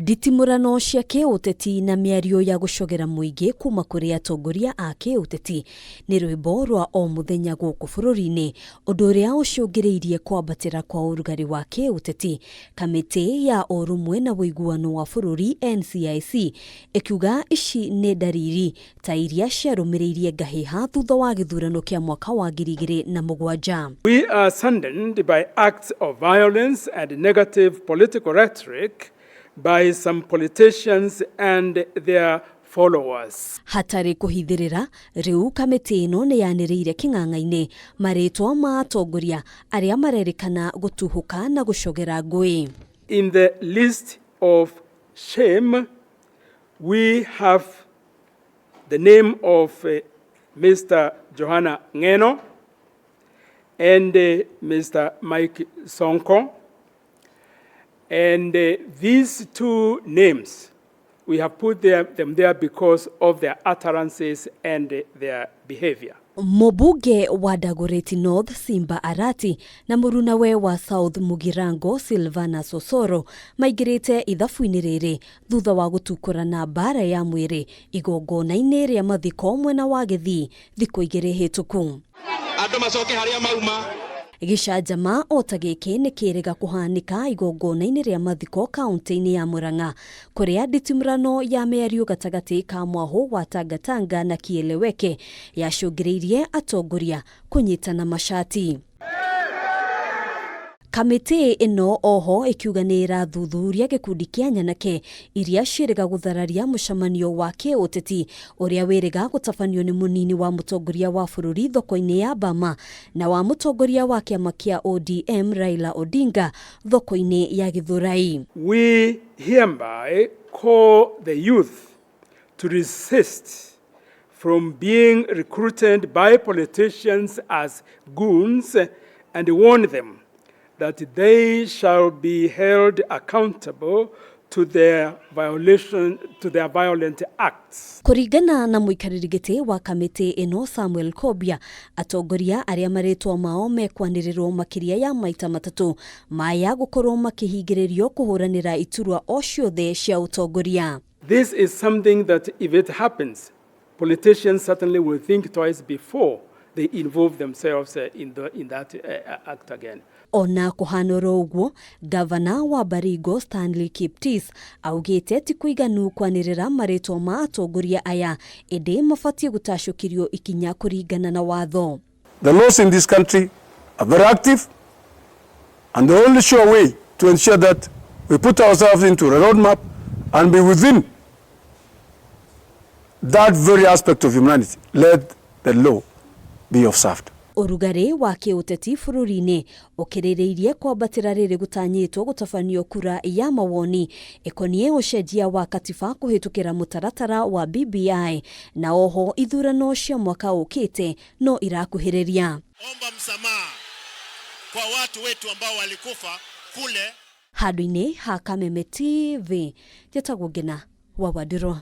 Nditimũrano cia kĩũteti na mĩario ya gũcogera mũingĩ kuma kũrĩ atongoria a kĩũteti nĩ rwĩmbo rwa o mũthenya gũkũ bũrũri-inĩ, ũndũ ũrĩa ũcũngĩrĩirie kwambatĩra kwa ũrugarĩ wa kĩũteti. Kamĩtĩ ya ũrũmwe na ũiguano wa bũrũri NCIC ĩkiuga ici nĩ ndariri ta iria ciarũmĩrĩirie ngahĩha thutha wa gĩthurano kĩa mwaka wa 2007. We are saddened by acts of violence and negative political rhetoric by some politicians and their followers. Hatarĩ kũhithĩrĩra, rĩu kamĩtĩ ĩno nĩ yanĩrĩire kĩng'ang'a-inĩ marĩtwa ma atongoria arĩa marerĩkana gũtuhũka na gũcogera ngũĩ. In the list of shame, we have the name of Mr. Johana Ngeno and Mr. Mike Sonko. And these two names, we have put them there because of their utterances and their behavior. Mũmbunge wa Dagoretti North Simba Arati na mũrunawe wa South Mugirango Silvana Sosoro maingĩrĩte ithabu-inĩ rĩrĩ thutha wa gũtukũrana mbara ya mwĩrĩ igongona-inĩ rĩa mathiko mwena wa Gĩthii thikũ 2 hĩtũku. Andũ macoke harĩa mauma. Gĩcanjama o ta gĩkĩ nĩ kĩrĩga kũhanĩka igongona-inĩ rĩa mathiko kaunti-inĩ ya Murang'a, kũrĩa nditimũrano ya mĩario gatagatĩ ka mwahũ wa Tangatanga na Kieleweke yacũngĩrĩirie atongoria kũnyitana macati. Kamĩtĩ ĩno oho ĩkiuga nĩ ĩrathuthuria gĩkundi kĩa nyanake iria ciĩrĩga gũthararia mũcemanio wa kĩũteti ũrĩa wĩrĩga gũtabanio nĩ mũnini wa mũtongoria wa bũrũri thoko-inĩ ya Bama na wa mũtongoria wa kĩama kĩa ODM Raila Odinga thoko-inĩ ya Gĩthũrai. We hereby call the youth to resist from being recruited by politicians as goons and warn them that they shall be held accountable to their violation, to their violent acts. Kũringana na mũikarĩri gĩtĩ wa kamĩtĩ ĩno Samuel Kobia, atongoria arĩa marĩtwa mao mekwanĩrĩrwo makĩria ya maita 3 maya gũkorwo makĩhingĩrĩrio kũhũranĩra iturwa o ciothe cia ũtongoria. This is something that if it happens, politicians certainly will think twice before they involve themselves in that act again. Ona kũhana oro ũguo, gavana wa Baringo Stanley Kiptis augĩte ti kũiganu kwanĩrĩra marĩtwa ma atongoria aya, ĩndĩ mabatiĩ gũtacũkĩrio ikinya kũringana na watho. The laws in this country are very active, and the only sure way to ensure that we put ourselves into a roadmap and be within that very aspect of humanity, let the law be observed. Ũrugarĩ wa kĩũteti bũrũri-inĩ ũkĩrĩrĩirie kwambatĩra rĩrĩ gũtanyĩtwo gũtabanio kura ya mawoni ĩkoniĩ ũcenjia wa katiba kũhĩtũkĩra mũtaratara wa BBI, na oho ithurano cia mwaka ũkĩte no irakuhĩrĩria. Omba msamaha kwa watu wetu ambao walikufa kule. Handũ-inĩ ha Kameme TV, njĩtagwo Ngina wa Wandirũ.